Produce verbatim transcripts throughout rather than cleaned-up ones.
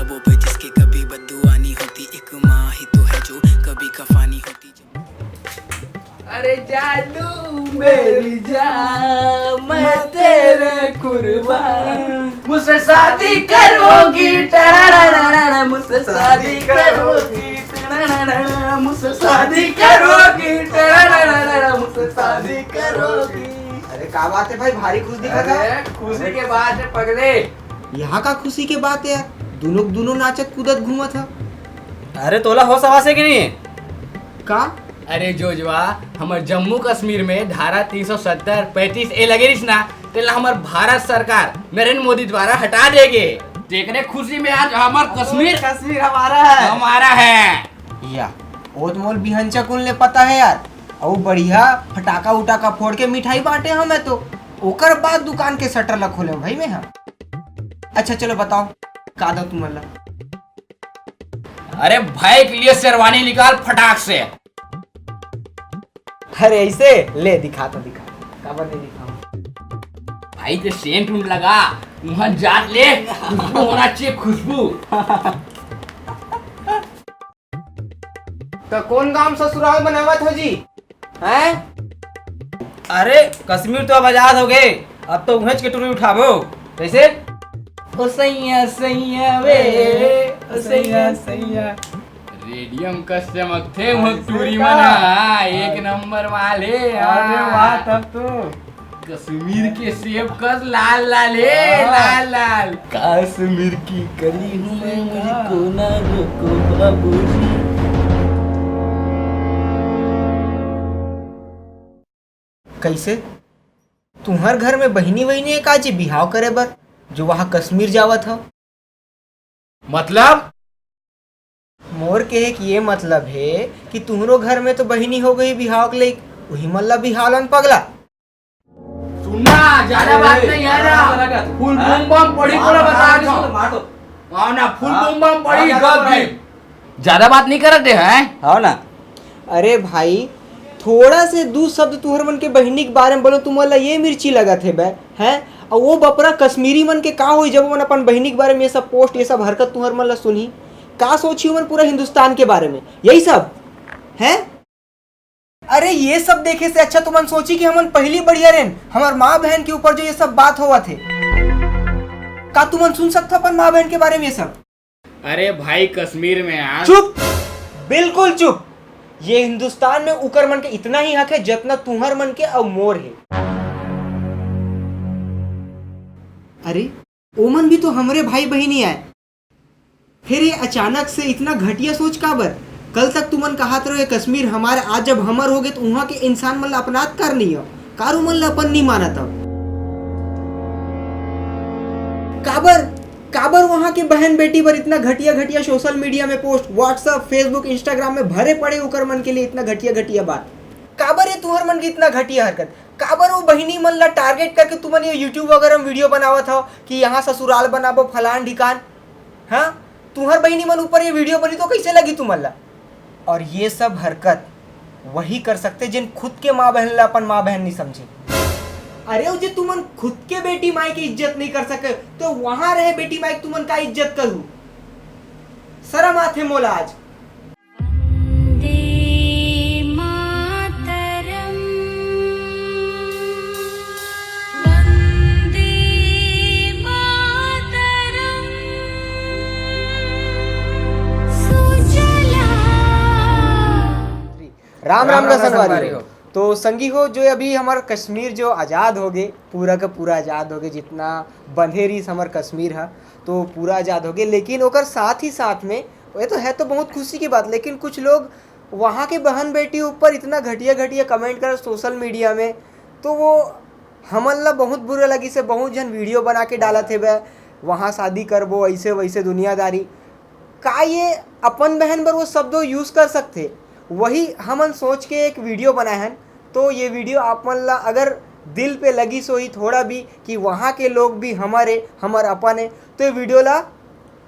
वो भाई जिसकी कभी बद्दुआ नहीं होती, एक माँ ही तो है जो कभी खफा नहीं होती। अरे जानू मेरी जान, मैं तेरे कुर्बान, मुझसे शादी करोगी, टड़ाड़ाड़ा, मुझसे शादी करोगी, टड़ाड़ाड़ा, मुझसे शादी करोगी, टड़ाड़ाड़ा, मुझसे शादी करोगी। अरे का बात है भाई, भारी खुश दिखा था। अरे खुशी के बात है पगले। यहाँ का खुशी के बात है यार, दोनों दोनों नाचत कूदत घूमत ह। अरे तोला होश आवास है कि नहीं? का? अरे जोजवा, हमर जम्मू कश्मीर में धारा तीन सौ सत्तर, पैंतीस ए लगे रहिस ना, तेला हमर भारत सरकार नरेंद्र मोदी द्वारा हटा दे गे। तेकरे खुशी में आज हमर कश्मीर कश्मीर हमारा है। हमारा है। या, ओ तो मोल बिहनचा कुन ले पता है यार। अउ बढ़िया फटाका उटाका फोड़ के मिठाई बांटे हंव मैं तो। ओकर बाद दुकान के शटर ला खोले भाई मैं हा। अच्छा चलो बताओ, का दो तुमन ला? अरे भाई के लिए शेरवानी निकाल फटाक से। अरे ऐसे ले दिखा तो दिखा, काबर नहीं दिखाऊं? भाई के सेंट उंट लगा, वहां जात ले, खुशबू होना चाहिए, खुशबू। तो कौन गांव ससुराल बनावत हो जी? हैं? अरे कश्मीर तो अब आजाद हो गए, अब तो उहेंच के टुरी उठाबो। कैसे? ओ सैया सैया वे, ओ सैया सैया। रेडियम कस चमकथे वो टूरी मन ह, एक नंबर माल हे। अरे वाह, तब तो कश्मीर के सेब कस लाल लाल हे, हाँ। लाल लाल। कश्मीर की कली हूँ मैं, मुझको ना रोको बाबूजी। कैसे? तुम्हर घर में बहिनी वहिनी हे का जी बिहाव करे बर, जो वहां कश्मीर जावत हव? मतलब? मोर कहे के ये मतलब हे कि तुहरो घर में तो बहिनी हो गई बिहाव के लइक, उही मन ला बिहाव लन पगला। सुनना, ज्यादा बात नहीं है ना। फुल बूम बम पड़ी, पूरा बता दो। मार दो। हाँ ना, फुल बूम बम पड़ी, गप दी। ज्यादा बात नहीं करत हे, हैं? हाँ ना। अरे भाई, थोड़ा से दू शब्द तुहर मन के बहिनी के बारे में बोलो, तुमन ला ये मिर्ची लगत हे बे, हैं? अउ वो बपरा कश्मीरी मन के का होई, जब ओमन अपन बहिनी के बारे में ये सब पोस्ट, ये सब हरकत तुहर मन ला सुनही? का सोची ओमन पूरा हिंदुस्तान के बारे में? यही सब, हैं? अरे ये सब देखे से अच्छा तुमन सोची कि हमन पहली बढ़िया रहेन, हमर माँ बहन के ऊपर जो ये सब बात होवत हे। का तुमन सुन सकथव अपन माँ बहन के बारे में ये सब? अरे भाई, कश्मीर में आज चुप, बिल्कुल चुप। ये हिंदुस्तान में उकर मन के इतना ही हक है, जतना तुहर मन के अउ मोर हे। अरे, ओमन भी तो हमरे भाई बहिनी आय, फिर ये अचानक से इतना घटिया सोच काबर? कल तक तुमन कहत रहो, ये कश्मीर हमारे, आज जब हमर होगे, तो उहाँ के इंसान मन ला अपनात कर नहीं हो, कारू मन ला अपन नहीं मानत हो। काबर, काबर वहां के बहन बेटी बर इतना घटिया घटिया सोशल मीडिया में पोस्ट, WhatsApp, Facebook, Instagram में भरे पड़े उकर मन के लिए इतना घटिया घटिया बात? काबर ये तुहर मन की इतना घटिया हरकत? काबर वो बहिनी मन ला टारगेट करके तुमन ये YouTube वगैरह में वीडियो बनावत हो कि यहाँ ससुराल बनाबो, फलान ढिकान? हाँ, तुहर बहिनी मन ऊपर ये वीडियो बनी तो कैसे लगी तुमन ला? और ये सब हरकत वही कर सकते जिन खुद के माँ बहन ला अपन माँ बहन नहीं समझे। अरे वो जे तुमन खुद के बेटी माई की इज्जत नहीं कर सके, तो वहां रहे बेटी माई के तुमन का इज्जत करू? शर्म आथे मोला आज। वंदे मातरम, वंदे मातरम, सुजला। राम राम राम राम का संगवारी संगवारी हो। हो। तो संगी हो, जो अभी हमारा कश्मीर जो आज़ाद हो गए, पूरा का पूरा आज़ाद हो गए, जितना बंधे रहीस हमार कश्मीर हा, तो पूरा आज़ाद हो गए। लेकिन ओकर साथ ही साथ में, ये तो है तो बहुत खुशी की बात, लेकिन कुछ लोग वहाँ के बहन बेटी ऊपर इतना घटिया घटिया कमेंट कर सोशल मीडिया में, तो वो हमन ला बहुत बुरा लगिस हे। बहुत झन वीडियो बना के डालत हेबे, वहाँ शादी करबो, ऐसे वैसे दुनियादारी। का ये अपन बहन बर वो शब्दों यूज़ कर सकथे? वही हमन सोच के एक वीडियो बनाए हन। तो ये वीडियो आप मन ला अगर दिल पे लगिस होही थोड़ा भी कि वहाँ के लोग भी हमारे, हमर अपन है, तो ये वीडियो ला,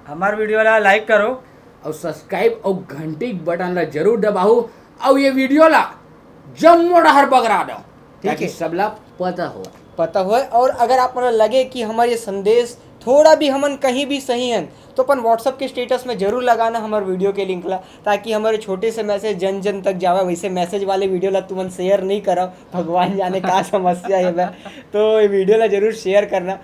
हमार वीडियो ला लाइक करो। अउ सब्सक्राइब अउ घंटी के बटन ला जरूर दबाओ, अउ ये वीडियो ला जम्मो डहर बगरा दो, ठीक ताकि है। सबला पता हो। पता होए। और अगर आप मन ला लगे कि हमार ये संदेश थोड़ा भी हमन कहीं भी सही हन, तो अपन WhatsApp के स्टेटस में जरूर लगाना हमर वीडियो के लिंक ला, ताकि हमर छोटे से मैसेज जन जन तक जावे। वैसे मैसेज वाले वीडियो ला तुमन शेयर नहीं करव, भगवान जाने का समस्या हे बे। तो ये वीडियो ला जरूर शेयर करना।